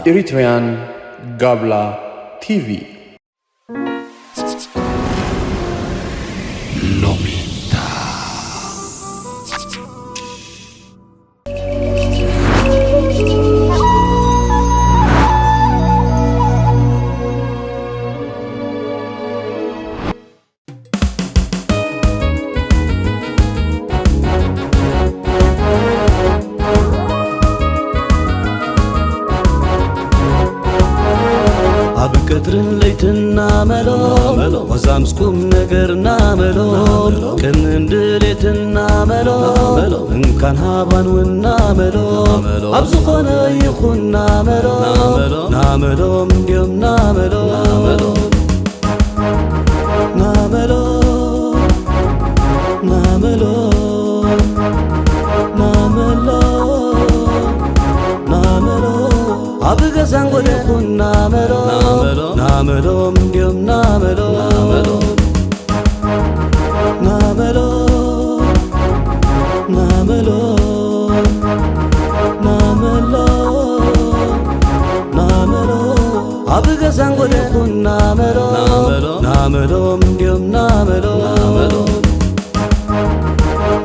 Eritrean Gabla T V. ኣብ ቀትርን ለይትና መሎ፣ ወዛ ምስ ቁም ነገርና መሎ፣ ቅንን ድሌትና መሎ፣ እንካን ሃባን ውና መሎ፣ ኣብ ዝኾነ ይኹን ናመሎ፣ ናመሎም እንድዮም ናመሎ። ናመሎ ናመሎ ናመሎ ናመሎ ኣብ ገዛን ጎደኹን ናመሎ ናመሎም እንድዮም ናመሎ ናመሎ ናመሎ ናመሎ ናመሎ ኣብ ገዛን ጎደኹን ናመሎ ናመሎም እንድዮም ናመሎ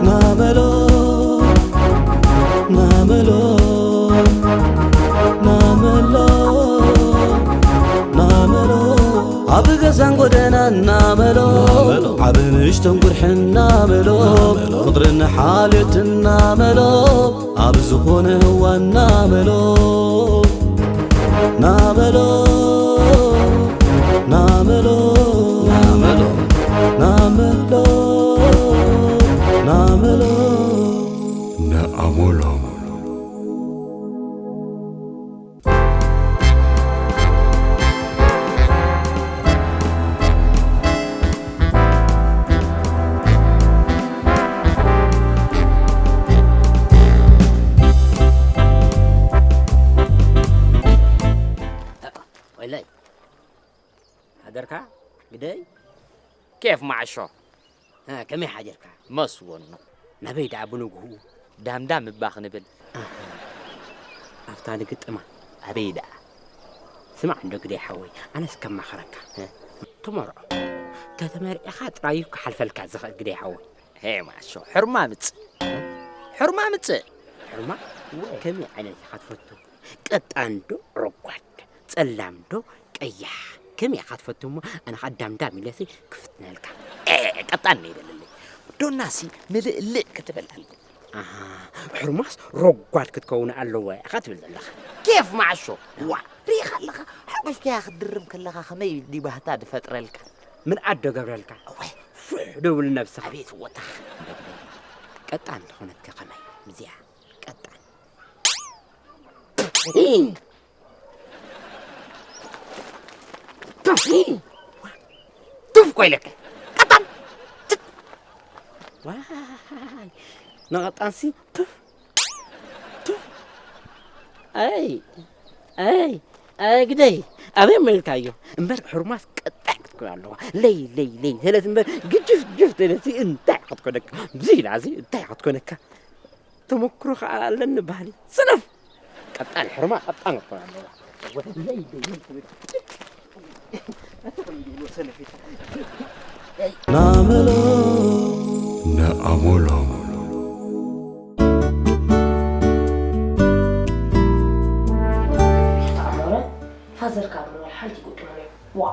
ናመሎ ናመሎ ናመሎ ናመሎ ኣብ ገዛን ጎደናን ናመሎ ዓብ ንእሽቶን ጉርሕን ናመሎ ፍቕርን ሓልዮትን ናመሎ ኣብ ዝኾነ እዋን ናመሎ ናመሎ ናመሎ ናመሎ ናመሎ ናመሎ ናመሎ ወይለይ ሓደርካ ግደይ ኬፍ ማዕሾ ከመይ ሓዲርካ መስጎኖ ናበይ ደኣ ብንግሁ ዳምዳም እባ ክንብል ኣብታ ንግጥማ ኣበይ ደኣ ስማዕ እንዶ ግደይ ሓወይ ኣነስ ከማኽረካ ተመርዖ ተተመርዒኻ ጥራዩ ክሓልፈልካ ዝኽእል ግደይ ሓወይ ሄ ማሾ ሕርማ ምጽእ ሕርማ ምጽእ ሕርማ ከመይ ዓይነት ኢኻ ትፈቱ ቀጣን ዶ ረጓድ ጸላም ዶ ቀያሕ ከመይ ኢኻ ትፈቱ እሞ ኣነ ኸኣ ዳምዳም ኢለሲ ክፍትነልካ ቀጣን ነይበለለይ ዶናሲ ምልእልእ ክትብል ኣለ ኣሃ ሕርማስ ረጓድ ክትከውን ኣለዎ ኢኻ ትብል ዘለኻ ኬፍ ማዕሾ ዋ ርኢኻ ኣለኻ ሓጎሽካያ ክትድርም ከለኻ ከመይ ዲባህታ ድፈጥረልካ ምንኣድ ዶ ገብረልካ እወ ፍሕ ዶ ብል ነብስኻ ኣቤት ወታ ቀጣን ተኾነትከ ከመይ ምዚያ ቀጣን ቱፍ ኮይለከ ቀጣን ዋይ ንቐጣንሲ ቱፍ ቱፍ ኣይ ኣይ ኣይ ግደይ ኣበይ መልካዮ እምበር ሕርማስ ቀጣዕ ክትኮን ኣለዋ ለይ ለይ ለይ ተለት እምበር ግጅፍ ጅፍ ተለሲ እንታይ ክትኮነካ ብዚ ኢላ እዚ እንታይ ክትኮነካ ተመክሮ ከዓ ኣለኒ ባህሊ ሰነፍ ቀጣን ሕርማ ቀጣን ክትኮን ኣለዋ ናመሎ ነኣሞሎም ፋዘር ካብ ምባል ሓንቲ ይጎድሎም እዮም ዋ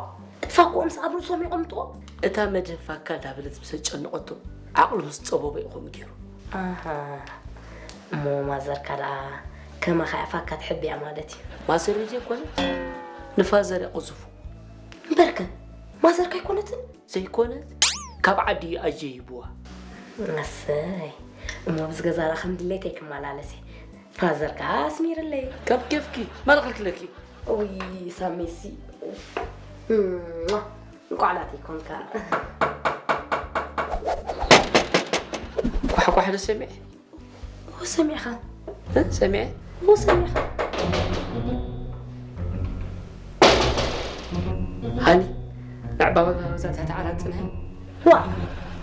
ጥፋ ኮኦም ሰኣብ ርእሶም ይቐምጥዎ እታ መድህን ፋካ እንዳበለት ምስ ኣጨነቐቶ ዓቕሉ ምስ ጸበቦ እዩ ከምኡ ገይሩ ኣሃ እሞ ማዘርካ ደኣ ከማኻ እያ ፋካ ትሕብያ ማለት እዩ ማዘር እዩ ዘይኮነ ንፋዘር እያ ቅዝፉ እምበርከ ማዘርካ ኣይኮነትን ዘይኮነት ካብ ዓዲ እዩ ኣጀይብዋ ኣሰይ እሞ ብዚ ገዛ ደኣ ከም ድሌተይ ክመላለስ እየ ፋዘር ከኣ ኣስሚርለይ ካብ ኬፍኪ መን ከልክለኪ ውይ ሳሚሲ እንቋዕ ናተይ ኮንካ ኳሕኳሕ ዶ ሰሚዐ እዎ ሰሚዕኻ ሰሚዐ እዎ ሰሚዕኻ ሃኒ ንዕባባ በዛ ትሕቲ ዓራት ጽንሐ ዋ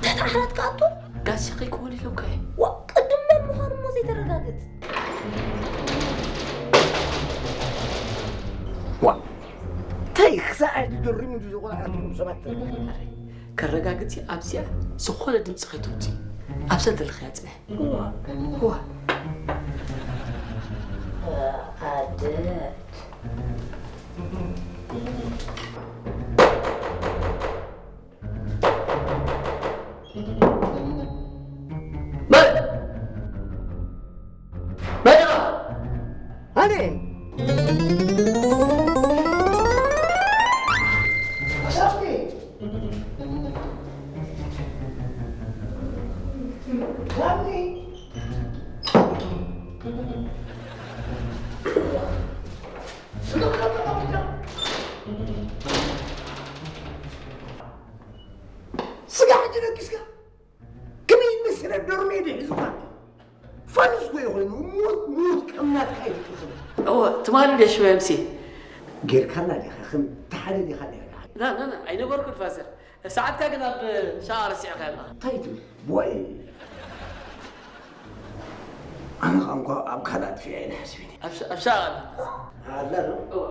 ትሕቲ ዓራት ከኣቱ ጋሲ ከይከውን ኢለውካ እየ ዋ ቅድም መን ምዃኑ እሞ ዘይተረጋግጽ ሰዓት ደሪሙ እንዲ ዝቆልዓ ኣቱም ሰባት። ከረጋግጽ ኣብዚኣ ዝኾነ ድምጺ ከይተውጽኢ። ኣብዛ ዘለኽያ ጽንሒ። እዋ። እዋ። ኣደት። መን? መን ኢኻ? ኣነ። ሳሚ። ሳሚ። ስጋ ሕጂ ደቂስካ ከመይ ዝመስለ ዶርሜ ድዩ ሒዙካ? ፋኑስ እኮ እዩ ኮይኑ፣ ሙት፣ ሙት ከም ናትካ ኣይድቅስን። እወ፣ ትማሊ ድየ ሽመምሲ? ጌርካላ ዲኻ? ከም ተሓደ ዲኻ ኔርካ? ና፣ ና፣ ና፣ ኣይነበርኩን ፋዘር። ሰዓትካ ግን ኣብ ሻቓ ረሲዕካያ ኣለኻ። እንታይ ትብል? ቦይ። ኣነ ኸኣ እንኳ ኣብ ካልእ ኣጥፊኣ ኢለ ሓሲበ። ኣብ ሻ-፣ ኣብ ሻቓ ኣላ። ኣላ ዶ? እወ፣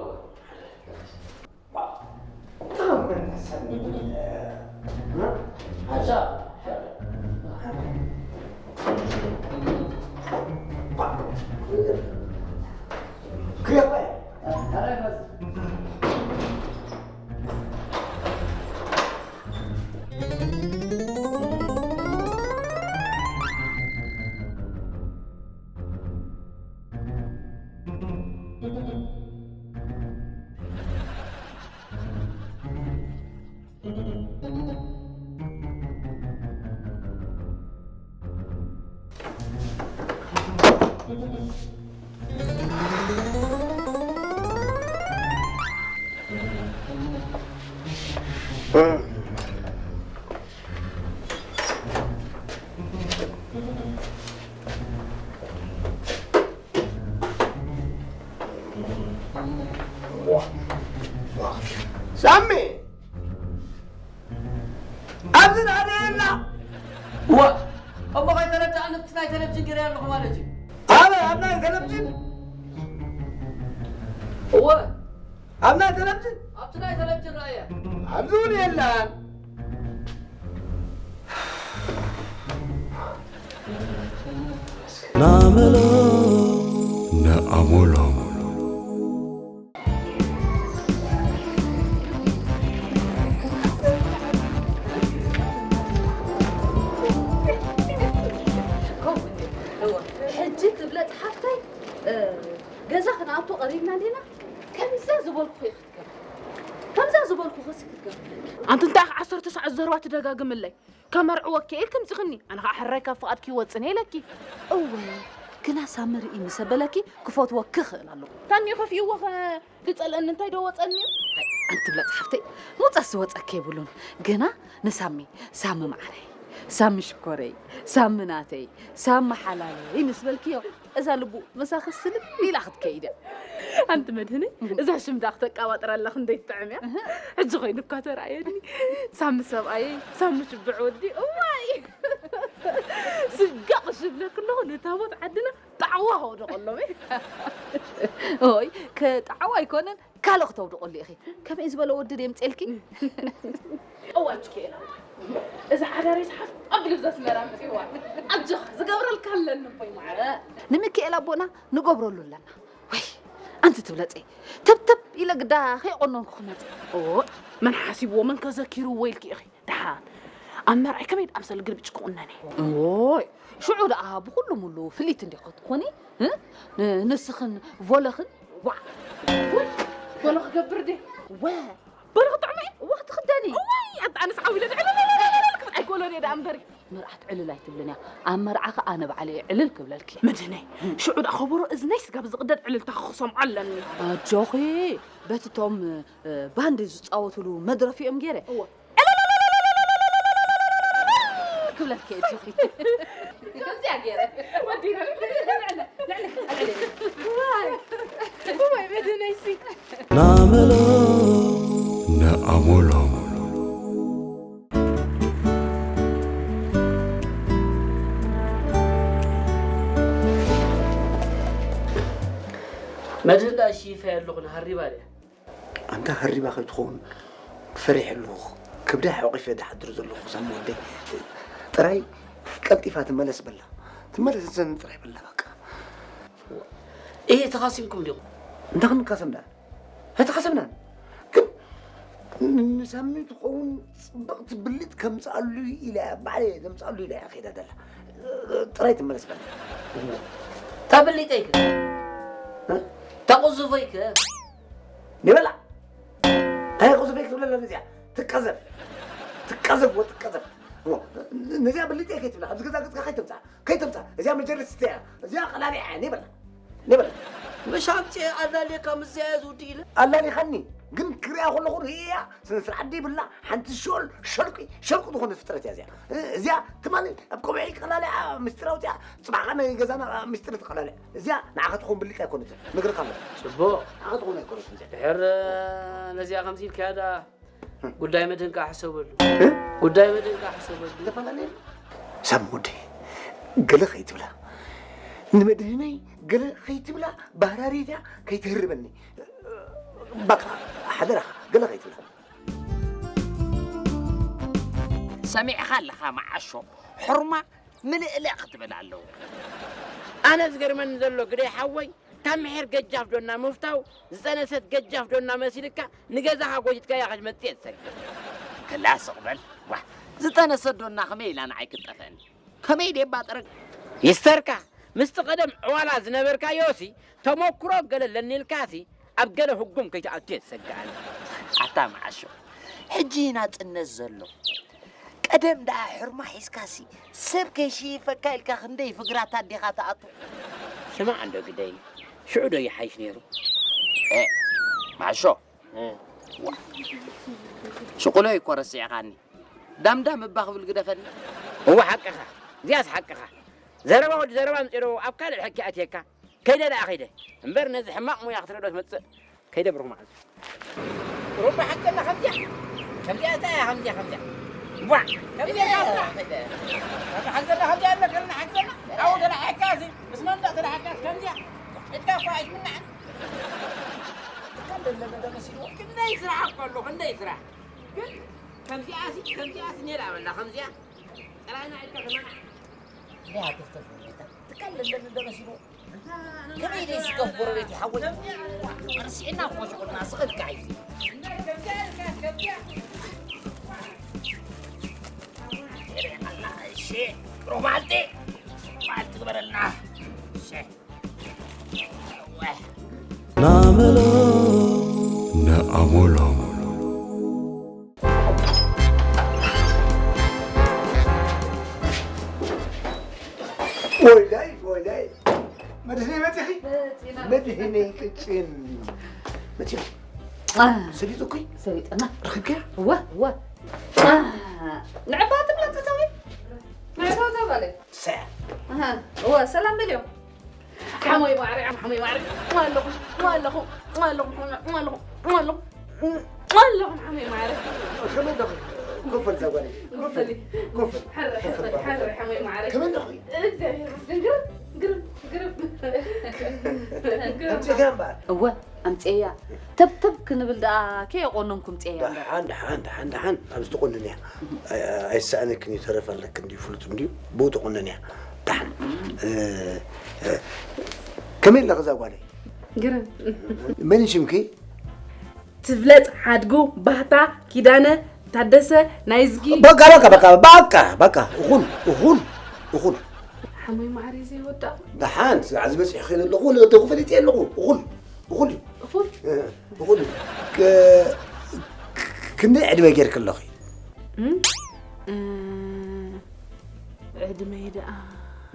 እወ። ሳሚ! ኣብዚ ናደየላ! እወ፣ እሞ ከይተረድኣኒ ኣብቲ ናይ ቴሌቪዥን ገይረያ ኣለኹ ማለት እዩ። ኣበይ? ኣብ ናይ ቴሌቪዥን? እወ። ኣብ ናይ ቴሌቪዥን? ኣብቲ ናይ ቴሌቪዥን ረኣያ። ኣብዚ እውን የላን። ናመሎ ንኣመሎም። ሕጂ ትብለጽ ሓፍተይ፣ እ፣ ገዛ ክንኣቱ ቀሪብና እንዲና። ከምዛ ዝበልኩ ኢኺ ክትገብሪ። ከምዛ ዝበልኩ ኸሲ ክትገብሪ። ኣንቲ እንታይ ኢኺ ዓሰርተ ሰዓት ዘረባ ትደጋግምለይ? ከመርዕወኪ ኢልኪ ምጺኽኒ፣ ኣነ ኸኣ ሕራይ ካብ ፍቓድኪ ይወጽን እየ ኢለኪ። እወ፣ ግና ሳሚ ርኢ ምስ ኣበለኪ ክፈትወኪ ይኽእል ኣለኹ። ታኒ ከፊእዎ ኸ ዝጸልአኒ እንታይ ዶ ወጸኒ እዩ? ኣይ፣ ኣንቲ ብለጽ ሓፍተይ፣ ምውጻስ ዝወጸኪ የብሉን። ግና ንሳሚ፣ ሳሚ መዓረይ፣ ሳሚ ሽኮረይ፣ ሳሚ ናተይ፣ ሳሚ ሓላለይ ምስ በልክዮ፣ እዛ ልቡ ምሳኺ ስልም ኢላ ክትከይድ እያ። ኣንቲ መድህነይ፣ እዛ ሽም ደኣ ክተቀባጥራ ኣለኺ እንዴት ትጥዕም እያ። እህ። ሕጂ ኮይኑ እኳ ተራእየኒ። ሳሚ ሰብኣየይ፣ ሳሚ ሽብዕ ወዲ፣ እዋይ! ስጋቕ ሽብለክ ኣለኹ፣ ንታቦት ዓድና ጣዕዋ ከውድቐሎም እየ። ኦይ፣ ከጣዕዋ ኣይኮነን፣ ካልእ ክተውድቐሉ ኢኺ። ከመይ ዝበለ ወዲ ድየምፅኤልኪ? እዋ፣ ኣጆኺ ኤላ። እዛ ሓዳረይ ዝሓፍ ኣቢሉ ብዛ ኣስመራ ኣምፅእዋ። ኣጆኺ፣ ዝገብረልካ ኣለኒ እቦይ መዓረ። ንሚካኤል ኣቦና ንገብረሉ ኣለና። ወይ፣ ኣንቲ ትብለፀይ። ተብተብ ኢለ ግዳ ከይቆነንኩ ክመፅእ። ኦ፣ መን ሓሲብዎ፣ መን ከዘኪርዎ ኢልኪ ኢኺ? ደሓን። ኣብ መርዓይ ከመይ ደኣምሰለ ግልብጭ ክቑነን እየ? ኦይ፣ ሽዑ ደኣ ብኹሉ ሙሉ ፍልይቲ እንዲኺ ክትኾኒ? እ? ን-፣ ንስኽን ቮለኽን? ዋዕ! ውይ! ቮለ ክገብር ድየ? ወ! ቮለ ክጥዕሞ እየ? እዋ ክትኽደኒ? እዋይ! ኣታ ኣነስ ዓው ኢለ ዕልልልልልል ክብል ኣይክእሎን እየ ደኣ እምበሪ። መርዓት ዕልል ኣይትብልን እያ። ኣብ መርዓኺ ኣነ ባዕለይ እየ ዕልል ክብለልኪ። መድህነይ፣ ሽዑ ደኣ ከበሮ እዝነይ ስጋብ ዝቕደድ ዕልልታኺ ክሰምዖ ኣለኒ። ኣጆኺ፣ በቲ እቶም፣ እ፣ ባንድ ዝጻወቱሉ መድረፊኦም ገይረ። እወ። ክብለኪ እየ ጆኺ። ከምዚኣ ገይረ። ወዲና። ዋይ። ዋይ፣ መድህነይሲ። ናመሎ ነኣሞሎም። መድህን ደኣ እሺ ይፈይ ኣለኹ፣ ንሃሪባ ድያ? ኣነ ተኸሪባ ከይትኸውን ፈሪሐ ኣለኹ። ክብዳ ሓቂፈ ድሓድር ዘለኹ ሳሚ ወደይ። ጥራይ ቀልጢፋ ትመለስ በላ። ትመለስ ዘን ጥራይ በላ በቃ። እየ ተኻሲምኩም ዲኹም? እንታይ ክንካሰምና? ኣይተኻሰምናን። ግን ንሳሚ ትኸውን ጽብቕቲ ብሊጥ ከምጽኣሉ ኢለ እያ፣ ባዕለይ ከምጽኣሉ ኢለ እያ ከይዳ ዘላ። ጥራይ ትመለስ በላ። እታ ብሊጠይከ? እ? እታ ቁዙፈይከ? ንበላ። እንታይ ቁዙፈይ ክትብለላ ነዚኣ? ትቀዘፍ። ትቀዘፍ ወትቀዘፍ። እሞ፣ ነዚኣ ብሊጠይ ከይትብላ፣ ኣብዚ ገዛ ገጽካ ከይተምጽኣ። ከይተምጻ፣ እዚኣ መጀርስትያ፣ እዚኣ ቀላሊዓ፣ ኔበላ፣ ኔበላ። መሻምቼ ኣላሌካ ምስዚኣ እየ ዝውድእ ኢለ። ኣላሊኻኒ፣ ግን ክሪኣ ከለኹ ርእያ፣ ስነ ስርዓት ደይብላ፣ ሓንቲ ሾል፣ ሸልቂ፣ ሸልቂ ዝኾነ ፍጥረት እያ እዚኣ። እ፣ እዚኣ ትማሊ ኣብ ከውሒ ቀላሊዓ ምስጢር ኣውፂኣ፣ ፅባሕ ኸዓ ናይ ገዛና ምስጢር ትቀላልዕ። እዚኣ ንዓኻ ትኾን ብሊጥ ኣይኮነትን፣ ነግረካ ኣለኹ። ፅቡቕ። ንዓኻ ትኾን ኣይኮነትን እዚኣ። ድሕር ነዚኣ ከምዚ ኢልካያ ደኣ ጉዳይ መድህን ከዓ ሕሰበሉ። እ? ጉዳይ መድህን ከዓ ሕሰበሉ። ዝተፈላለየ ሳሚ ወደይ፣ ገለ ከይትብላ። ንመድህነይ ገለ ከይትብላ፣ ባህራሪት እያ፣ ከይትህርበኒ። በቃ፣ ሓደራኻ፣ ገለ ከይትብላ። ሰሚዕኻ ኣለኻ መዓሾ፣ ሕርማ ምልእልእ ክትብል ኣለዎ። ኣነ ዝገርመኒ ዘሎ ግደይ ሓወይ፣ ካብ ምሒር ገጃፍ ዶ እናምፍታው ዝጸነሰት ገጃፍ ዶ እናመሲልካ ንገዛኻ ጎቲትካያ ክትመጽእ እየ ትሰግር። ክላ ስቕ በል። ዋ፣ ዝጠነሰት ዶ እና ከመይ ኢላ ንዓይ ክትጠፍአኒ? ከመይ ድየ ባጥረግ? ይስተርካ፣ ምስቲ ቀደም ዕዋላ ዝነበርካዮሲ ተመኩሮ ገለ ኣለኒ ኢልካሲ ኣብ ገለ ህጉም ከይትኣቱ እየ ዝሰግኣኒ። ኣታ መዓሾ፣ ሕጂ እዩ ናጽነት ዘሎ። ቀደም ደኣ ሕርማ ሒዝካሲ ሰብ ከይሽይፈካ ኢልካ ክንደይ ፍግራት ኣዴኻ ትኣቱ። ስማዕ እንዶ ግደይ፣ ሽዑ ዶ ይሓይሽ ነይሩ? እ፣ መዓሾ፣ እ። ዋ፣ ሽቁሎ እኮ ረሲዕኻኒ። ዳምዳም እባ ክብል ግደፈኒ። እወ ሓቅኻ፣ እዚኣስ ሓቅኻ። ዘረባ ወዲ ዘረባ ኣምጺኡ ኣብ ካልእ ሕኪ ኣትየካ። ከይደ ደኣ ከይደ። እምበር ነዚ ሕማቕ ሙያ ክትርኢ ዶ ትመጽእ? ከይደ ብሩኽ መዓልቲ። ሩባ ሓቀና ከምዚኣ። ከምዚኣ እንታይ እያ ከምዚኣ፣ ከምዚኣ? ዋ፣ ከምዚኣ እያ። ከይደ። ሩባ ሓቀና ከምዚኣ ኣሎ፣ ከምና ሓቀና። ኣው ተላሓካ እዚ፣ ምስ መንደቕ ተላሓካ ከምዚኣ። እትካ እኮ ኣይትምናዕን። ትካል ለለመደ መሲልዎ። ክንደይ ስራሕ እኮ ኣሎ፣ ክንደይ ስራሕ። ግን ከምዚኣሲ፣ ከምዚኣሲ ኔላ በላ፣ ከምዚኣ። ጥራይና ኢልካ ተመናዕ። እንዲያ ትፍተፍ ሁኔታ። ትካል ለለመደ መሲልዎ። ከመይ ደይ ስከፍ ጎረቤት ይሓወይ? ርሲዕና እኮ ሽቁልና ስቕልካ እዩ። እሺ፣ ሮማልቲ፣ ሮማልቲ ግበረልና። እሺ። እወ። ናመሎ ንኣመሎም። ወይላይ፣ ወይላይ። መድህነይ መጺኺ? መጺና። መድህነይ ቅጭን። መጺኺ? አ። ሰሊጡ እኮይ? ሰሊጥና። ረኺብክያ? እወ፣ እወ። አ። ንዕባ ትብላ ተታዊ? ንዕባ ተባለ። ሰ። ኣሃ። እወ፣ ሰላም በልዮም። ሓሞይ ማዕረ፣ ሓሞይ ማዕረ። ኣለኹም፣ ኣለኹም፣ ኣለኹም፣ ኣለኹም። ኣለኹም ሓመይ ማዕረ። ከመይ ኣለኹ? ኮፍ በል እዛ ጓለይ። ኮፍ በል። ኮፍ በል። ሓረ፣ ሓረ፣ ሓረ፣ ሓመይ ማዕረ። ከመይ ኣለኹ? እግዚኣብሔር ይመስገን። ግርም፣ ግርም፣ ግርም። ግርም። ኣምጺእካ እምበኣር። እወ፣ ኣምጺኤያ። ተብተብ ክንብል ደኣ ከየቆነንኩ ኣምጺኤያ እምበር። ደሓን፣ ደሓን፣ ደሓን፣ ደሓን። ኣብዚ ትቆንንያ። ኣይ-፣ ኣይሰኣነክን እዩ፣ ተረፍ ኣለክን ድዩ፣ ፍሉጥ እንድዩ። ብኡ ትቆንንያ። ደሓን። እ፣ እ፣ ከመይ ኣለኺ እዛ ጓለይ? ግርም። መን እዩ ሽምኪ? ትብለጽ ሓድጉ፣ ባህታ፣ ኪዳነ፣ ታደሰ፣ ናይዝጊ። በቃ፣ በቃ፣ በቃ፣ በቃ፣ በቃ፣ እኹል፣ እኹል፣ እኹል። ሓሞይ ማዕረይ ዘይወዳእ። ደሓን፣ ስራሕ ዝበጽሕ ኸይደ ኣለኹ፣ ወለደኹ ፈሊጠ ኣለኹ። እኹል፣ እኹል እዩ። እኹል? እ፣ እኹል እዩ። ክ-፣ ክንደይ ዕድመ ጌርኪ ኣለኺ? እም? እ፣ ዕድመይ ደኣ።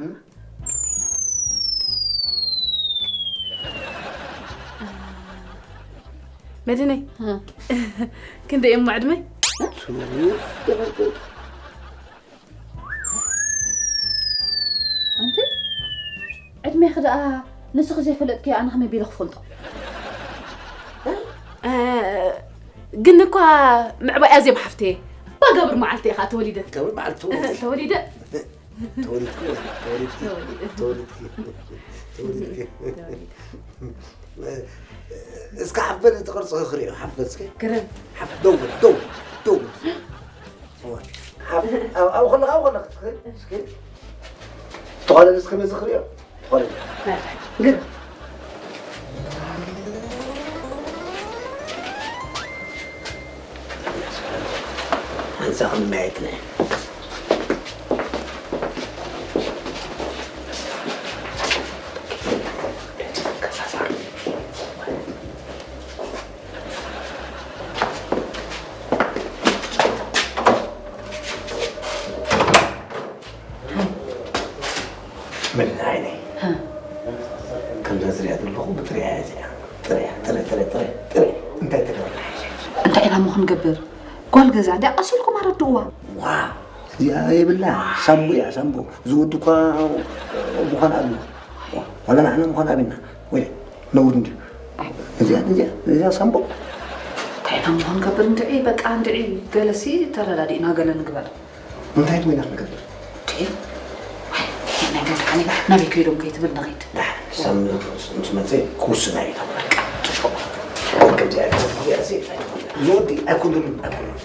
እም? መድህነይ፣ እ። ክንደይ እሞ ዕድመይ? ሱፍ ተበልኩ። ኣንቲ ዕድሜኺ ደኣ ንስኺ ዘይፈለጥክዮ ኣነ ከመይ ቢለ ክፈልጦ? እ፣ ግን እኳ ምዕባይ ኣዜብ ሓፍተየ፣ እባ ገብሪ መዓልቲ እየ ኸዓ ተወሊደ። ገብሪ መዓልቲ ተወሊደ። ተወሊደ። ተወሊድኩ ወይ? ተወሊድኪ? ተወሊደ። ተወሊድኪ? ተወሊድኪ? ተወሊደ። እስከ ሓፍ በል፣ እቲ ቅርጺ ክርእዮ። ሓፍ በል እስከ። ግርም። ሓፍ፣ ደው በል፣ ደው በል፣ ደው በል። እዋ። ሓፍ፣ ኣብ፣ ኣብ ከለኻ፣ ኣብ ከለኻ፣ እስከ፣ እስከ። ተኾለል እስከ በዚ ክርእዮ። ተኾለል። ግርም። ሓንሳእ ክንመያየጥ ነይ። ምን ዓይነይ? ሃ። ከምዛ ዝሪኣ ዘለኹ ብጥሪያ እያ እዚኣ። ጥሪያ፣ ጥረ፣ ጥረ፣ ጥረ፣ ጥረ። እንታይ ትገብር? እንታይ ኢና እሞ ክንገብር? ጓል ገዛ እንድያ ቀስ ኢልኩም ኣረድእዋ። ዋ፣ እዚኣ የብላ። ሳምቦ እያ፣ ሳምቦ። እዚ ወዲ እኳ ምዃን ኣብዩ። ዋላ ንዓና ምዃን ኣብና። ወይ፣ ነውሪ እንድዩ። እዚኣ፣ እዚኣ፣ እዚኣ ሳምቦ። እንታይ ኢና እሞ ክንገብር? እንድዒ፣ በቃ እንድዒ፣ ገለሲ ተረዳዲእና ገለ ንግበር። እንታይ ኮይና ክንገብር? ቲ? ናይ ገዛ ዓሊ ናበይ ከይዶም ከይትብል ንኺድ። ዳሕ፣ ሳሚ ምስ መጸ ክውስና እዩ። በቃ፣ ጽሾ። ከምዚ ዓይነት ነገር ሲ፣ ዝወዲ ኣይኮነን፣ ኣይኮነን።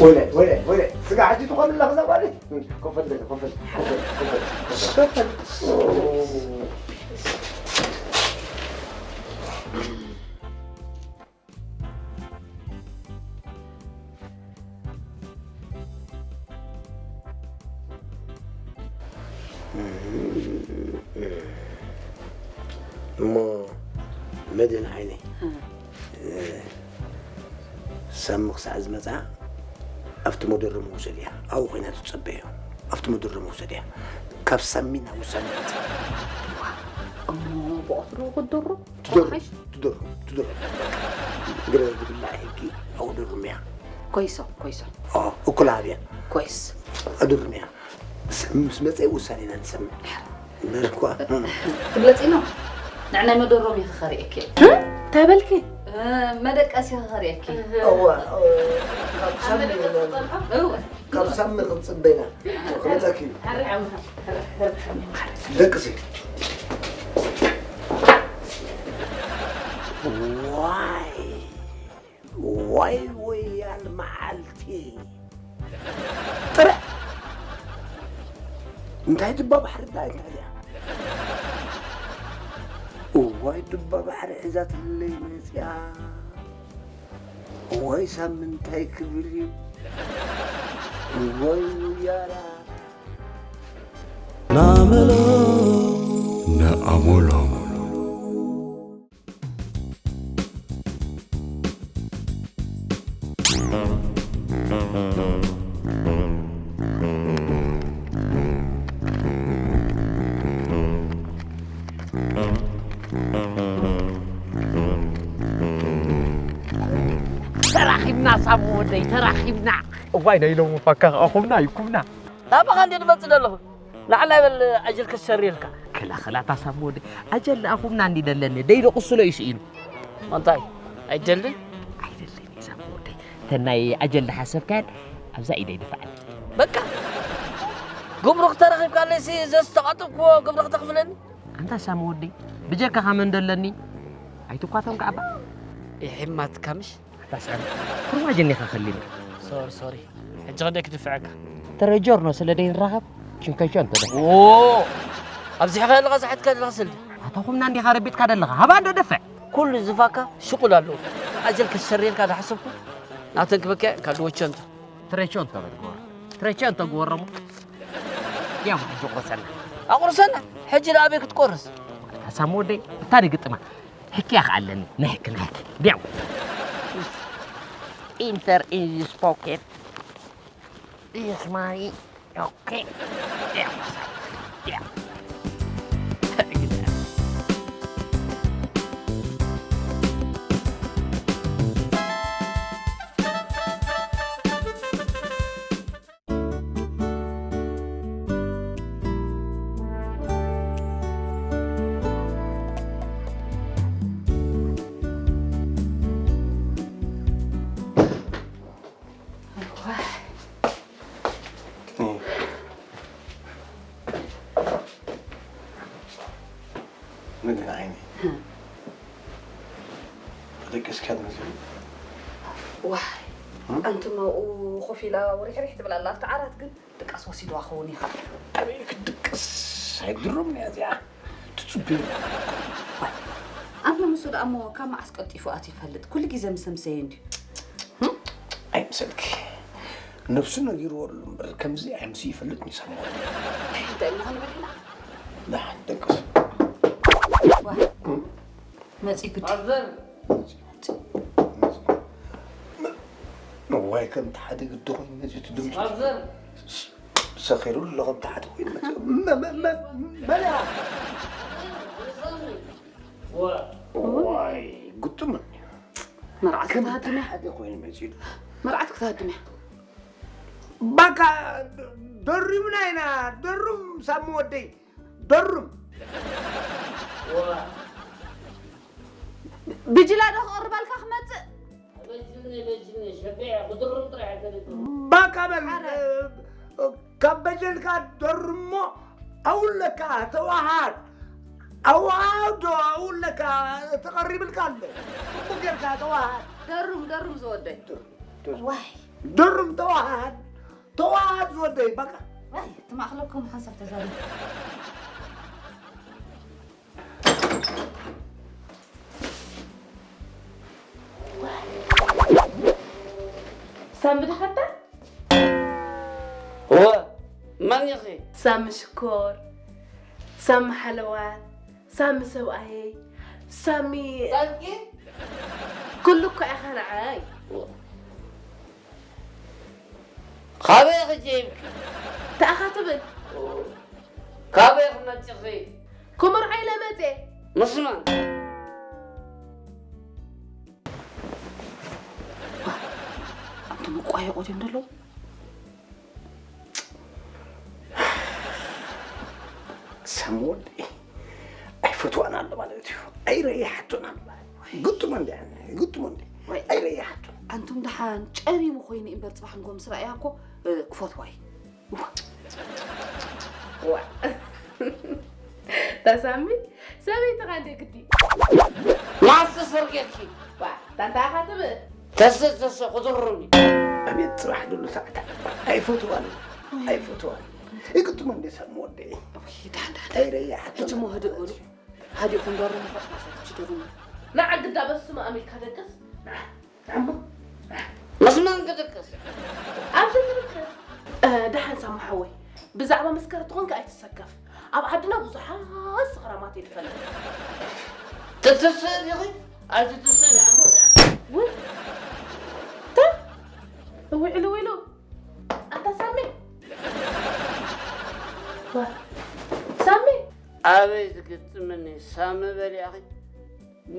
ወይለ፣ ወይለ፣ ወይለ፣ ስጋ ሕጂ ትኾንላ ከዛ ጓለይ? ኮፈል በል፣ ኮፈል፣ ኮፈል፣ ኮፈል፣ ኮፈል። እሞ መድህን ዓይነይ፣ ሳሚ ክሳዕ ዝመጽኣ ኣብቲ መደረሚ ውሰድያ። ኣብኡ ኮይና ትጸበዮ። ኣብቲ መደረሚ ውሰድያ። ካብ ሳሚ ናብ ውሳነ መጽኣ። እሞ ብቐትሩ ክትድሩ? ትደሩ፣ ትሓይሽ? ትደሩ፣ ትደሩ። ግረ ዝብላዕ ሕጊ ኣብኡ ድርምያ። ኮይሶ፣ ኮይሶ። ኦ፣ እኩል ኣብያ። ኮይስ። ኣድርምያ። ስ-፣ ምስ መጸ ውሳኔና ንሰምዕ። እምበር እኳ። ትብለጺ ነው? ንዕናይ መደሮም ኢኺ ኸርእየኪ። እ? እንታይ በልኪ? እ፣ መደቀሲ ኸርእየኪ። እዋ፣ እ፣ ካብ ኣብ ሳሚ መደቀሲ ጸልሖ? እወ። ካብ ሳሚ ክንጽበ ኢና። ክመጸኪ። ኣረ፣ ኣረ፣ ኣረ፣ ኣረ። ደቅሲ። ዋይ፣ ዋይ፣ ወያል መዓልቲ። ጥረ። እንታይ ድባ ባሕሪ እንታይ፣ እንታይ እያ? እዋይ፣ ድባ ባሕሪ ሒዛትለይ መጽያ። እዋይ፣ ሳሚ እንታይ ክብል እዩ? እዋይ፣ ውያራ። ናመሎ፣ ንኣመሎ። ተራኺብና ሳሙ ወደይ፣ ተራኺብና። እዋይ፣ ናይ ሎሚ ፋካ ኣኹምና ይኩምና። ናባኻ እንድየ ዝመጽእ ዘለኹ። ንዓና ይበል ኣጀል ከሰር ኢልካ። ክላ፣ ክላ፣ እታ ሳሙ ወደይ። ኣጀል ኣኹምና እንዲ ደለኒ። ደይ ደቕስሎ እዩ ስኢኑ። እንታይ? ኣይደልን? ኣይደልን እዩ ሳሙ ወደይ። ተናይ ኣጀል ዝሓሰብካየን ኣብዛ ኢደይ ድፋዓል። በቃ። ግብሩ ክተረኺብካለይሲ ዘዝተቐጥብክዎ ግብሪ ክተኽፍለኒ? ኣንታ ሳሙ ወደይ፣ ብጀካኻ መን ደለኒ? ኣይትኳቶም ከዓባ። ይሕማትካ ምሽ? ኣታ ሳሚ፣ ኩርማጅ እኒኻ ከሊልካ። ሶሪ፣ ሶሪ። ሕጂ ኸደ ክድፍዐካ። ትረጆርኖ ስለ ደይንራኸብ፣ ችንከሾ እንተ ዶ። ዎ! ኣብዚሕኻ ኣለኻ ዝሓትካ ዘለኻ ስልዲ። ኣታ ኹምና እንዲኻ ረቢጥካ ደለኻ። ሃባ እንዶ ደፍዕ። ኩሉ ዝፋካ ሽቁል ኣለዎ። ኣጀል ከሸርየልካ ዝሓሰብኩ ናተን ክበክያ ካልድ ወቸ እንተ። ትረቾ እንተ በል ግበሮ። ትረቾ እንተ ግበሮሞ። ያው ሕጂ ቁርሰና። ኣቁርሰና? ሕጂ ንኣበይ ክትቆርስ? ኣታ ሳሚ ወደይ፣ እታ ድግጥማ። ሕክያ ከኣለኒ። ናይ ሕክ፣ ናይ ሕክ። ዲያው። Enter in this pocket. This money. Okay. ዲያው። ዲያው። ዋይ፣ ኣንቱም ኣብኡ ኮፍ ኢላ ወሪሕሪሕ ትብል ኣላ። ኣብቲ ዓራት ግን ድቃስ ወሲድዋ ክኸውን ይኽእል። ኣበይ ክትድቅስ? ኣይድሮም እያ እዚኣ። ትጽበዮ። ኣንቱም፣ ንሱ ደኣ እሞ ካብ መዓስ ቀልጢፉ ኣትዩ ይፈልጥ? ኩሉ ግዜ ምስ ኣምሰየ እንድዩ። ኣይምሰልኪ። ነብሱ ነጊርዎ ኣሎ እምበር ከምዚ ኣይምስ ይፈልጥ ይሰምዖ። እንታይ እሞ ክንብል ኢና? ደሓን ደቅስ። ዋ፣ መጺ ግዲ። ዋይ፣ ከምቲ ሓደ ግዲ ኮይኑ መጺኡ እቲ ድምፂ። ሰኺሩ ኣሎ፣ ከምቲ ሓደ ኮይኑ መጺኡ። መ-፣ መ-፣ መ-፣ መን እያ? ዋይ፣ ግጥም። መርዓት ከምቲ ክትሃድም እያ። ሓደ ኮይኑ መጺኡ። መርዓት ክትሃድም እያ። ባካ፣ ደሪምና ኢና፣ ደርም ሳሚ ወደይ፣ ደርም። ቢጅላ ዶ ክቕርበልካ ክመጽእ? በጅኒ፣ በጅኒ፣ ሸቢዐ፣ ክድርም ጥራሕ ኣይፈልጥን። ባካ በል፣ ኣረ። ካብ በጀልካ ደርሞ፣ ኣውለካ፣ ተዋሃድ። ኣዋዶ፣ ኣውለካ፣ ተቐሪብልካ ኣሎ። ጽቡቕ ጌርካ፣ ተዋሃድ። ደርም፣ ደርም ዝወደይ። ደርም፣ ደርም። ዋይ። ደርም፣ ተዋሃድ። ተዋሃድ ዝወደይ፣ በቃ። ዋይ፣ እቲ ማእኽለኩም ሓንሳብ ተዛረቡ። ሳሚ ድሓታ? እወ፣ መን ኢኺ? ሳሚ ሽኮር፣ ሳሚ ሓለዋት፣ ሳሚ ሰብኣየይ፣ ሳሚ ዳንኪ? ኩሉ እኮ ኢኻ ንዓይ። ካበይ ኢኺ ጀይብኪ? እንታይ ኢኻ ትብል? ካበይ ኢኺ መጺኺ? ክምርዖ ኢለ መጽየ። ምስ መን? ኣንቱም መቋየቖ ድዮም ዘለዉ? ሳሚ ወደይ ኣይፈትዋን ኣሎ ማለት እዩ። ኣይረይሓቶን ኣሎ ማለት እዩ። ግጥሞ እንዲ፣ ግጥሞ እንዲ። ወይ። ኣይረይሓቶን። ኣንቱም ደሓን ጨሪሙ ኮይኑ እምበር ጽባሕ ንጎ ምስ ረኣያ እኮ፣ እ፣ ክፈትዋ እዩ። ዋ። ታሳሚ ሰበይትኻ እንደ ግዲ። ማስተር ጌርኪ። ዋ፣ ታንታ ኢኻ ትብል? ተሰ፣ ተሰ፣ ቁጽሩኒ። ኣቤት ጽባሕ ድሉ ሰዓታ። ኣይፈትዋን፣ ኣይፈትዋን። ይግጥሞ እንደ ሳሚ ወደይ። ወይ፣ ዳን፣ ዳን፣ ዳን። ኣይረይሓቶን። ሕጂ እሞ ህድእ በሉ። ሃዲእኩም ደርሙ፣ ከጥፋእሳ ትችደሩኒ። ንዓ ግዳ በስመ ኣሜሪካ ደቅስ። ንዓ፣ ንዓ እሞ። ምስ መን ክድቅስ? ኣብዚ ትድቅስ። እ፣ ደሓን ሳሙ ሓወይ፣ ብዛዕባ መስከረም ትኾንካ ኣይትሰከፍ። ኣብ ዓድና ብዙሓት ሰኽራማት እየ ዝፈልጥ። ትትስእ ዲኺ? ኣይትትስእ፣ ንዓ እሞ፣ ንዓ። ውይ፣ ተ-፣ እውይ፣ ዕልው ኢሉ። ኣንታ ሳሚ። ዋ፣ ሳሚ። ኣበይ ዝግጥምኒ ሳሚ በሊዕኺ?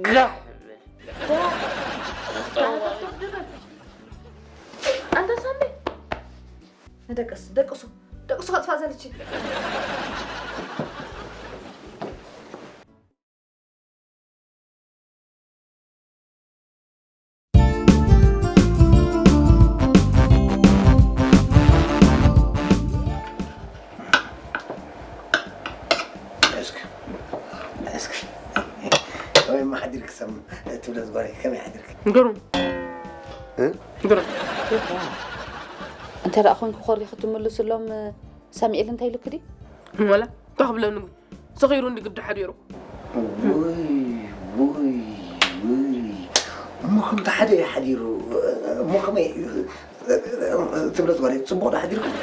ጋሕ በል። ዋ፣ ኣንታ ሳሚ። ንደቅስ፣ ደቅሱ፣ ደቅሱ ከጥፋ ዘልቺ። እስክ፣ እስክ፣ ከመይ ሓዲርክ ሰም-፣ ትብለ ዝጓለይ፣ ከመይ ሓዲርክ? ግሩም። እ? ግሩም። እንተ ደኣ ኮንኩ ኮሪኺ ትምልስሎም፣ ሳሚኤል እንታይ ኢሉኪ ድዩ? ወላ፣ እንታይ ክብለኒ? ሰኺሩ እንዲ ግዲ ሓዲሩ። ውይ፣ ውይ፣ ውይ። እሞ ከምቲ ሓደ እዩ ሓዲሩ። እሞ ከመይ ትብለ ዝጓለይ፣ ጽቡቕ ዶ ሓዲርኩም?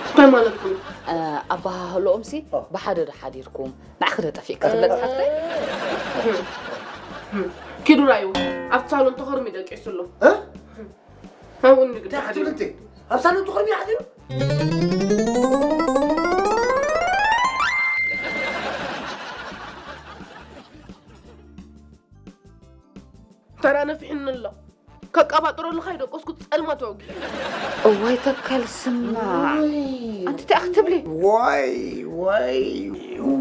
እንታይ ማለትኩም? እ፣ ኣበሃህልኦምሲ ኦ። ብሓደ ዶ ሓዲርኩም? ንዓኺ ዶ ጠፊእካ ትብለጽ ሓፍተይ? ኪዱ ራእዩ፣ ኣብቲ ሳሎን ተኸርሚ ደቂሱ ኣሎ። እ? ኣብኡ እንዲ ግዲ እንታይ ሓዲሩ። ክትብል እቲ? ኣብ ሳሎን ተኸርሚ ሓዲሩ? ተራ ነፊሕኒ ኣሎ። ከቀባጥረሉ ከይደቀስኩ ጸልማት ኣውጊ። እዋይ ተካል ስማ። ውይ። ኣንቲ እንታይ ክትብሊ? ዋይ፣ ዋይ፣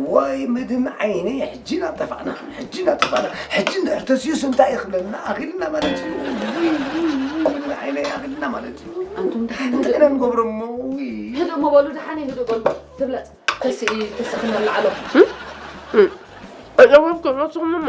ዋይ፣ መድን ዓይነይ ሕጂ እናጠፋእና፣ ሕጂ እናጠፋእና፣ ሕጂ እንድሕር ተስዩስ እንታይ እዩ ክብለና? ኣኺልና ማለት እዩ። ውይ፣ ውይ፣ ውይ፣ መድን ዓይነይ ኣኺልና ማለት እዩ። ኣንቱም ደሓን እንታይ ኢና ንገብሮ እሞ? ውይ። ህድእ እሞ በሉ፣ ደሓን እዩ፣ ህድእ በሉ። ትብለጽ። ተስኢ፣ ተስኢ ክነልዓሎ። እም? እም። ኣጨወፍኩም፣ ወስኹም እሞ።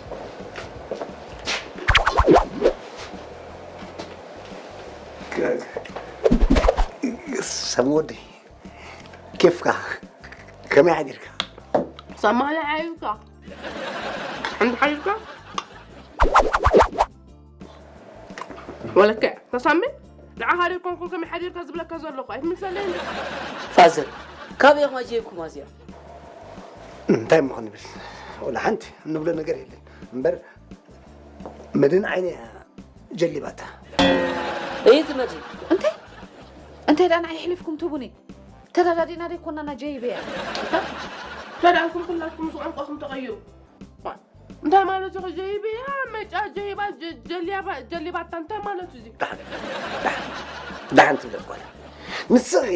ሰም ወደይ፣ ኬፍካ? ከመይ ሓዲርካ? ሰማለ ሓዲርካ? ሓንቲ ሓዲርካ? ወለከ ተሳሚ ንዓኻ ዶ ኮንኩን ከመይ ሓዲርካ ዝብለካ ዘለኹ ኣይትምልሰለይ እንዲ። ፋዘር፣ ካበይ ኢኹም ኣጀይብኩም ኣዚኣ? እንታይ እሞ ክንብል? ወላ ሓንቲ እንብሎ ነገር የለን እምበር፣ መድን ዓይኒ እያ ጀሊባታ። እይ ትመዲ። እንታይ እንታይ ደኣ ንዓይ ሕሊፍኩም ትቡኒ? ተረዳዲእና ደይ ኮና ና ጀይበያ። ተዳልኩም ኩላትኩም ዝቋንቋኹም ተቐይሩ። እንታይ ማለት እዩ? ጀይበያ መጫ ጀይባ ጀ- ጀሊያባ- ጀሊባታ እንታይ ማለት እዩ? እዚ? ደሓን ደሓን ደሓን ትብለት ጓል። ንስኺ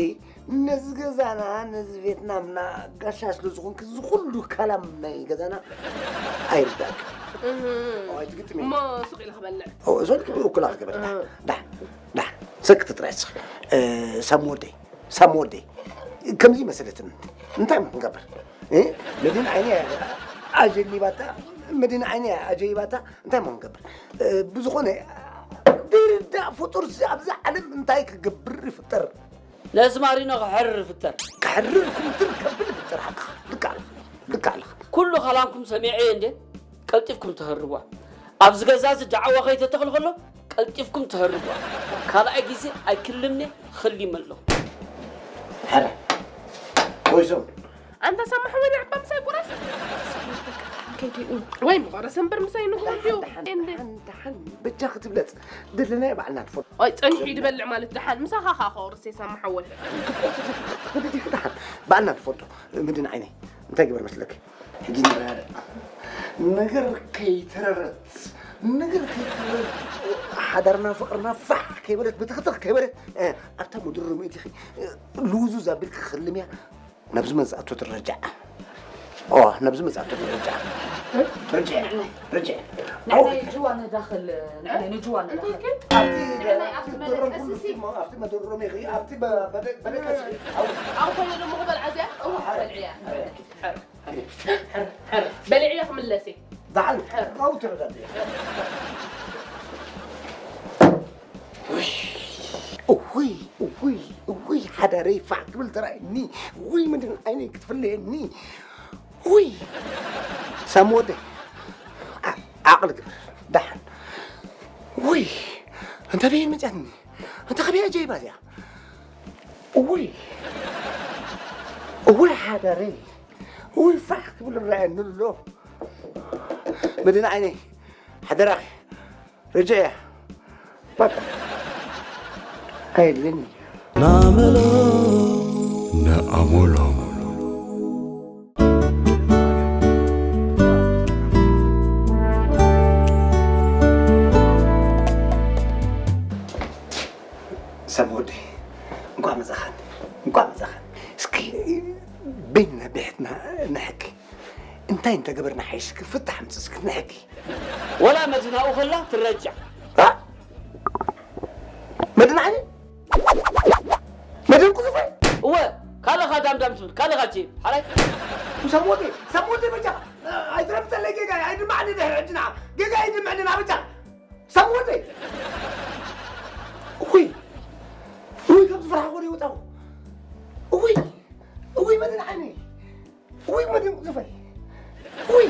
ነዚ ገዛና ነዚ ቤትና ምና ጋሻ ስለ ዝኾንክ እዚ ኩሉ ካላም ናይ ገዛና ኣይርዳእክ። እህ። ኣዋይ ትግጥም እሞ ስቕ ኢለ ክበልዕ። እዞን ክብሩ ኩላ ክገበር። እህ። ደሓን ደሓን ሰክት ጥራይ ስኽ። ሳም ወደይ ሳም ወደይ ከምዚ መሰለትን እንታይ ሞ ክንገብር? እ? መድን ዓይኒ ኣጀሊባታ መድን ዓይኒ ኣጀይባታ እንታይ ሞ ክንገብር? እ፣ ብዝኾነ ድርዳእ ፍጡር ኣብዚ ዓለም እንታይ ክገብር ይፍጠር? ነዚ ማሪኖ ክሕርር ይፍጠር። ክሕርር ኩምትር ከብል ይፍጠር። ሓቅኻ ልካ ኣለኻ ልካ ኣለኻ። ኩሉ ከላምኩም ሰሚዐ እንዴ? ቀልጢፍኩም ትህርዋ። ኣብዚ ገዛ እዚ ዳዕዋ ከይተተኽሉ ከሎ ቀልጢፍኩም ትህርዋ። ካልኣይ ግዜ ኣይክልምኔ ኸሊመ ኣለኹ። ሕረ ኮይሶም ኣንታ ሳማሕ ወደ ዕባ ምሳይ ቁረስ። ከይዲኡ ወይ ምቆረስ እምበር ምሳይ ንጉ እዩ። ደሓን ደሓን ደሓን በጃ ክትብለጽ ደለናዮ ባዕልና ንፈልጦ። ወይ ጸኒሑ ይድበልዕ ማለት ደሓን ምሳኻ ኻ ኸወርስ የሳማሕ ወል ክትቆርስ ክትኽድ ዲኺ ደሓን ባዕልና ንፈልጦ። ምድን ዓይነይ እንታይ ግበር መስለክ? ሕጂ ንረዳዳእ። ነገር ከይተረረት ነገር ከይተረረት ሓዳርና ፍቕርና ፋሕ ከይበለት ብትኽትኽ ከይበለት ኣብታ ምድሪ ርምኢት ኢኺ ልውዙዝ ኣቢልኪ ክልምያ ናብዚ መዝኣቶ ትረጃዕ። ኦ ናብዚ መዝኣቶ ትረጃዕ። ርጅዕ፣ ርጅዕ። ንዕናይ ጅዋ ንዳኽል፣ ንዕናይ ንጅዋ ንዳኽል። ኣብቲ ንዕናይ ኣብቲ ኣብቲ መደቀሲ መደሮም ሲ- ኢኺ፣ ኣብቲ መደሮም ኢኺ፣ ኣብቲ በ- በደ- በደቀሲ ኢኺ። ኣብኡ። ኣብኡ ኮይነ ደሞ ክበልዓ እዚኣ? ኣብኡ፣ ሓረ። በልዕያ። ሓረ። ሓረ። ሓረ። ሓረ። በልዕያ ክምለስ እየ። ደሓን፣ ኣብኡ ተረዳድእ። ውይ፣ ውይ፣ ውይ፣ ሓዳረይ ፋሕ ክብል ተራእየኒ። ውይ፣ ምንድን ዓይነይ ክትፍለየኒ። ውይ፣ ሳም ወደይ፣ ዓ- ዓቕሊ ግበር፣ ደሓን። ውይ፣ እንተ በየን መፅያትኒ? እንተ ከበይ ኣጀይባ እዚኣ? ውይ፣ ውይ፣ ሓዳረይ፣ ውይ፣ ፋሕ ክብል ይረኣየኒ ኣሎ። መድን ዓይነይ፣ ሓደራኺ፣ ርጅዕያ። በቃ። ኣይድልን እዩ። ናመሎ። ንኣመሎም። ሰብ ወደይ፣ እንኳዕ መጻኻን፣ እንኳዕ መጻኻን። እስኪ በይንና ብሕትና ንሕኪ። እንታይ እንተገበርና ሓይሽ ክፍታሕ ምጽ እስኪ ንሕኪ። ወላ መድናኡ ከላ ትረጃዕ። ኣ? መድናዕኒ? መድን ቁዝፈይ? እወ፣ ካልኻ ዳምዳም ትብል፣ ካልኻ ቺ፣ ሓራይ? ሰሞቴ፣ ሰሞቴ በጃ፣ ኣይትረብጠለይ ጌጋ፣ ኣይድማዕኒ ድሕሪ ሕጂ ንዓ። ጌጋ ኣይድምዕኒ ንዓ በጃ። ሰሞቴ! እኹይ! እኹይ፣ ከም ዝፈራሕኹ ይውጣው። እኹይ! እኹይ፣ መድን ዓይነይ! ውይ መድን ቁዝፈይ! ውይ!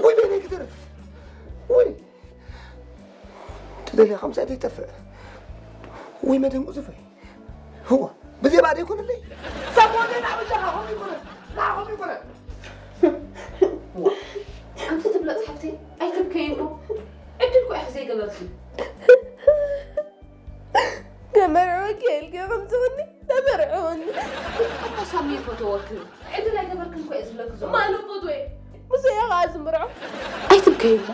ውይ በይነይ ክተርፍ! ውይ! ተደልያ ከምሳ ዘይጠፍእ! ውይ መድን ቁዝፈይ! ህዋ! ብዘይ ባዕደ ይኮነለይ! ሰሞነይ ንዓበጃኻ ከምኡ ይኮነ! ንዓኹም ይኮነ! ኣንቲ ትብለጽ ሓፍተይ ኣይትብከይ እሞ ዕድል እኮ ኢኺ ዘይገበርኪ። ከመርዕወኪ ኢልኪ ከምጽውኒ ተመርዕወኒ። እኮ ሳሚ ይፈተወኪ። ዕድል ኣይገበርክን እኮ እየ ዝብለኪ ዘሎ። ማን ፈትወ? ምስ እየ ኸዓ ዝምርዖ። ኣይትብከይ እሞ።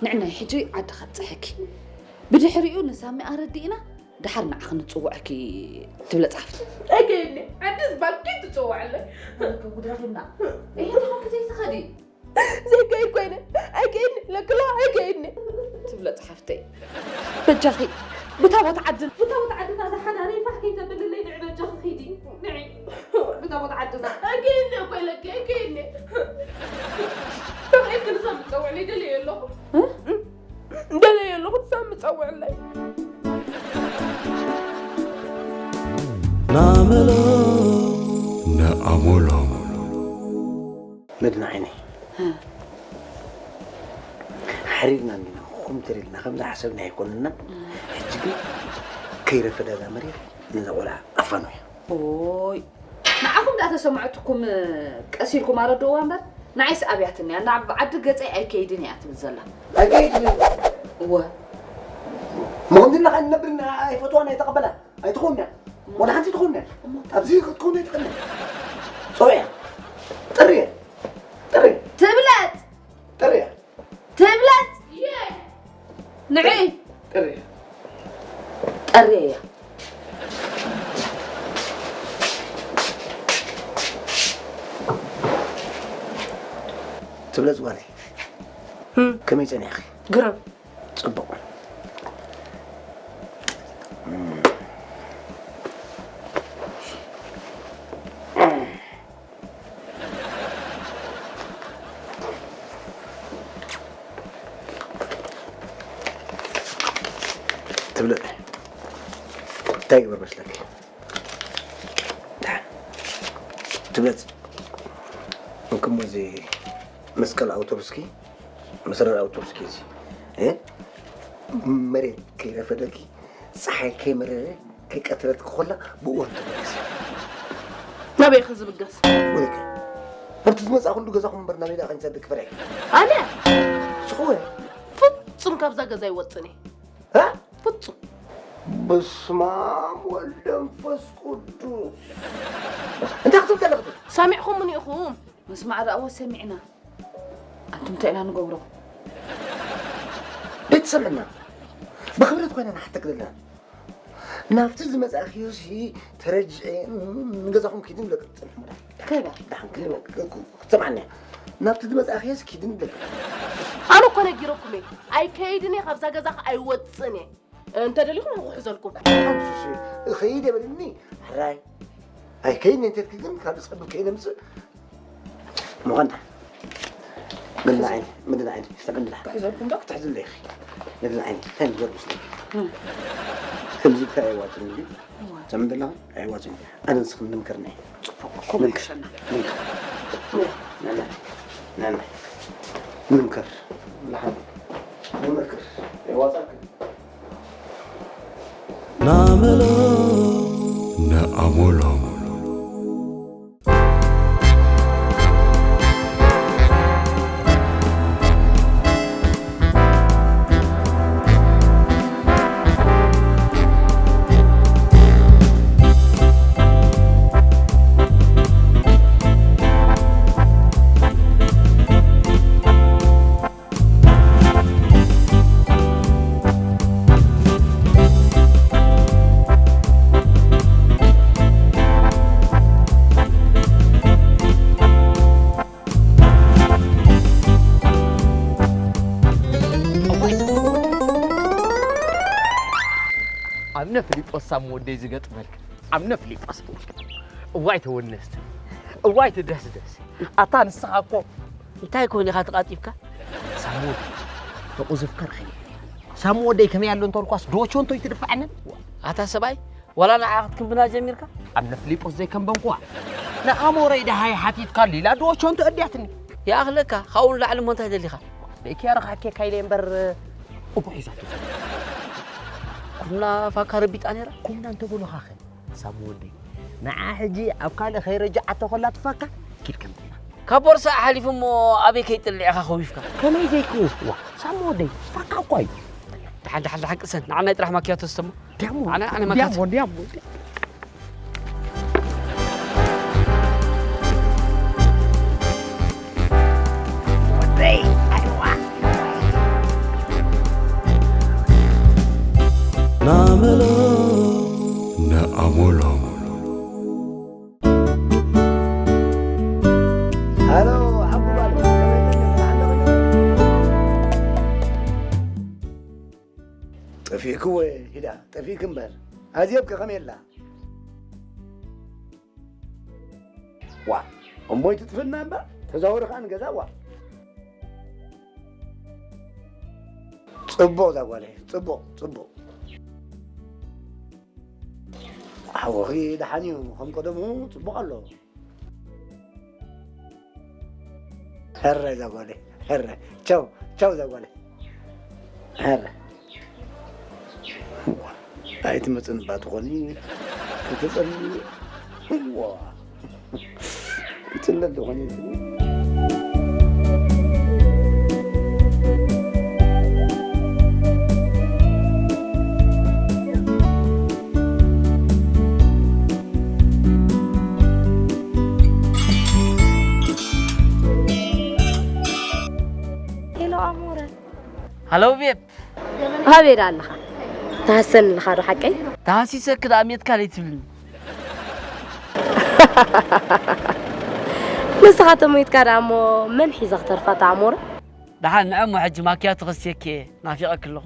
ንዕናይ ሕጂ ዓዲ ከብጽሐኪ። ብድሕሪኡ ንሳሚ ኣረዲእና ደሓር ንዓኺ ንጽውዐኪ ትብለ ጸሓፍቲ። ኣይከይድኒ። ዓዲ ዝበሃል ከይትጽውዓለይ። ጉድረፍና። ይሄ ተኾንኪ ዘይትኸዲ። ዘይከይድ ኮይነ ኣይከይድኒ፣ ለክሎ ኣይከይድኒ። ትብለ ጸሓፍተይ። በጃኺ፣ ብታቦት ዓድና፣ ብታቦት ዓድና ዝሓዳረይ ፋሕ ከይተብልለይ ንዒ በጃኺ ኺዲ፣ ንዒ። ብታቦት ዓድና። ኣይከይድኒ እኮ ኢለኪ፣ ኣይከይድኒ። ተባሂልኪ ንሳ ምጸውዕለይ ደልየ ኣለኹ። እ? ደልየ ኣለኹ፣ ንሳ ምጸውዕለይ። ናመሎ፣ ንኣመሎም። መድና ዓይነይ፣ እ። ሓሪርና እኒና፣ ኹምትር ኢልና፣ ከም ዝሓሰብና ኣይኮንና። እ። ሕጂ ግን ከይረፈዳ እዛ መሬት ነዛ ቆልዓ ኣፋንውያ። ኦይ፣ ንዓኹም ደኣ ተሰምዐትኩም ቀስ ኢልኩም ኣረድእዋ እምበር፣ ንዓይስ ኣብያትኒ እያ። ናብ ዓዲ ገጸይ ኣይከይድን እያ ትብል ዘላ። ኣይከይድን እያ። እወ። ምኹም ዝና ኸዓ ንነብር ኣይፈትዋን ኣይተቐበላን። ኣይትኾንያ። ወላ ሓንቲ ትኾንያ። እሞ ኣብዚ ክትኮን ኣይትኽእልን። ጸውዕያ። ጥርየ። ጥርየ። ትብለጽ። ጥርየ። ትብለጽ። ንዒ። ጥርየ። ጠርየ እያ። ትብለጽ ጓለይ። እም። ከመይ ጸኒሕኺ? ግርም። ጽቡቕ። ትብለጽ። እንታይ ይግበር መስለኪ? ትብለጽ። እንክሞ እዚ መስቀል ኣውቶቡስኪ፣ መስረር ኣውቶቡስኪ እዚ፣ እ? መሬት ከይረፈደኪ፣ ጸሓይ ከይመረረ፣ ከይቀትረትኪ ኮላ ብእዋኑ ተበገሲ። ናበይ ኢኺ ዝብገስ? ወይከ፣ ናብቲ ዝመጽኣ ኩሉ ገዛኹም እምበር ናበይ ደኣ ከይንሰድ ክፈርሕ? ኣነ? ስኹ ወይ? ፍጹም ካብዛ ገዛ ይወጽን እየ። እ? ፍጹም። በስመ ኣብ ወወልድ ወመንፈስ ቅዱስ። እንታይ ክትብል ዘለኺ? ሰሚዕኹምኒ ኢኹም። ምስማዕ ደኣ እወ ሰሚዕና። ኣንቱም እንታይ ኢና ንገብሮ? ቤተሰብና ብኽብረት ኮይና ንሓተክ ዘለና። ናብቲ ዝመጻእክዮሲ ተረጅዐ ንገዛኹም ኪድን ለቅጥን። ከበ። ደሓን ክትሰምዓኒ እያ። ናብቲ ዝመጻእክየስ ኪድን ደቂ ኣነ እኮ ነጊረኩም እየ ኣይከይድን እየ ካብዛ ገዛ ከ ኣይወፅን እየ እንተ ደሊኹም ኣንኩ ሕዘልኩም ሓምሱሽ ኸይድ የበልኒ ሕራይ ኣይከይድን እንተልኪ ግን ካብ ዝፀብብ ከይነምፅእ ምኾንታ ምድን ዓይኒ ምድን ዓይኒ ምድን ሕዘልኩም ዶ ክትሕዝለ ኢኺ ምድን ዓይኒ እንታይ ንገር ምስለ ከምዚ ኢልካ የዋፅን እንዲ ሰምዕ ዘለኻ ኣይዋፅን ኣነ ንስኽን ንምክርና እዩ ጽቡቕ ከምኡ ይሕሸና ንምክር ንሓ ንምክር የዋፃክ ናመሎ ነኣሞሎም ኣምነ ፍሊጶስ ሳም ወደይ ዝገጥመልካ ኣምነ ፍሊጶስ እዋይ ተወነስቲ እዋይ ትደስደስ ኣታ ንስኻ እኮ እንታይ ኮን ኢኻ ተቓጢብካ ሳም ወደይ ተቑዝፍካ ርኸኒ ሳም ወደይ ከመይ ኣሎ እንተልኳስ ዶቾ እንቶይ ትድፋዓነን ኣታ ሰብኣይ ዋላ ንዓ ክትክንብና ጀሚርካ? ኣብ ነፍሊጶስ ዘይከንበንኩዋ ንኣሞረይ ደሃይ ሓቲትካሉ ኢላ ዶሾን ተእድያትኒ። ይኣኽለካ፣ ካብኡ ንላዕሊ እሞ እንታይ ደሊኻ? ደይኪ ኣረኻኬካ ኢለ እምበር እኮ ሒዛቶ ዘላ። ኩምና ፋካ ረቢጣ ነይራ? ኩምና እንተበሉኻኸ? ሳሙ ወደይ ንዓ ሕጂ ኣብ ካልእ ከይረጃዓቶ ከላ ትፋካ ኪድ ከምብላ። ካብ ቦርሳኣ ሓሊፉ እሞ ኣበይ ከይጥልዕ ኢኻ ከዊፍካ? ከመይ ዘይክውፍዋ? ሳሙ ወደይ ፋካ እኳ እዩ። ደሓን ደሓን ደሓን ቅሰን ንዓናይ ጥራሕ ማኪያቶ ስተሞ። ዲያሞ ኣነ ኣነ መካት ዲያሞ ዲያሞ ናመሎ ነኣሞሎም ሃሎ ሓቡ ባል ጠፊእክዎ ሂዳ ጠፊእክ እምበር ኣዜብ ከ ከመይ ኣላ ዋ እሞ ይትጥፍእና እምበር ተዛወሪ ከዓ ንገዛ ዋ ፅቡቕ እዛ ጓለይ ፅቡቕ ፅቡቕ ሓወኺ ደሓን እዩ ከም ቀደሙ ፅቡቕ ኣሎ ሕረ እዛ ጓለይ ሕረ ቻው ቻው እዛ ጓለይ ሕረ ኣይትመፅን እባ ትኾኒ ክትፀሊ ዋ ክትፅለ ትኾኒ ሄሎ ኣሞረ ሃሎ ቤብ ኣበይ ደኣ ኣለኻ? ትሃስሰኒ ኣለኻ ዶ ሓቀይ? ተሃሲሰኪ ደኣ ሜትካ ደይትብልኒ። ንስኻ ተሞይትካ ደኣ እሞ መን ሒዛ ክተርፋ እታ ኣሞረ? ደሓን ንዐ እሞ ሕጂ ማክያቶ ከስትየኪ እየ ናፊቐኪ ኣለኹ።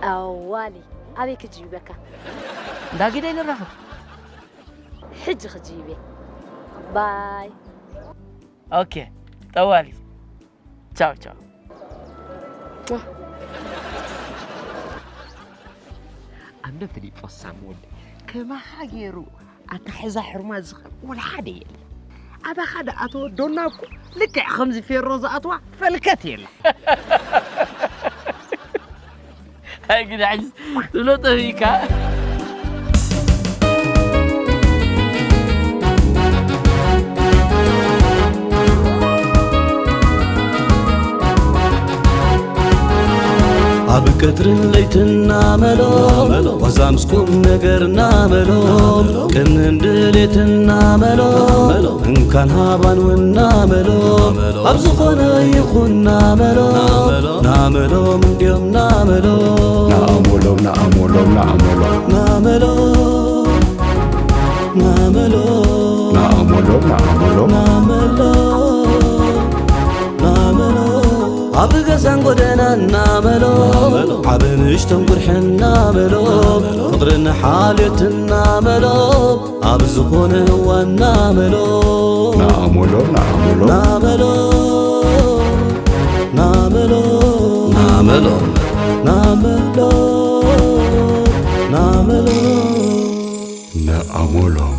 ጠዋሊ ኣበይ ክጅይበካ? እንዳ ግደይ ንራኸብ። ሕጂ ክጅይበ ባይ። ኦኬ ጠዋሊ ቻው ቻው። ኣነ ፍሊጶስ ሳሙኤል ከማኻ ገይሩ ኣታሕዛ ሕርማ ዝኽእል ወላ ሓደ የለ። ኣባኻ ደኣ ተወዶና እኮ ልክዕ ከምዚ ፌሮ ዝኣትዋ ፈልከት የላ። ኣይ ግዳ ሕጂ ትብሎ ጠፊእካ። ኣብ ቀትርን ለይትና መሎ ዋዛ ምስ ቁም ነገርና መሎ ቅንን ድሌትና መሎ እንካን ሃባን ውና መሎ ኣብ ዝኾነ ይኹን ናመሎ ናመሎም እንድዮም ናመሎ ናኣሞሎም ናኣሞሎም ናኣሞሎም ናመሎ ናመሎ ናኣሞሎም ናኣሞሎም ናመሎ ናመሎ ብገዛን ጎደናን ናመሎ፣ ዓበ ንእሽቶን ቁርሕን ናመሎ፣ ፍቕርን ሓልዮትን ናመሎ፣ ኣብ ዝኾነ እዋን ናመሎ። ንኣመሎ ንኣመሎ ናመሎ ናመሎ ናመሎ ናመሎ ናመሎ ንኣመሎ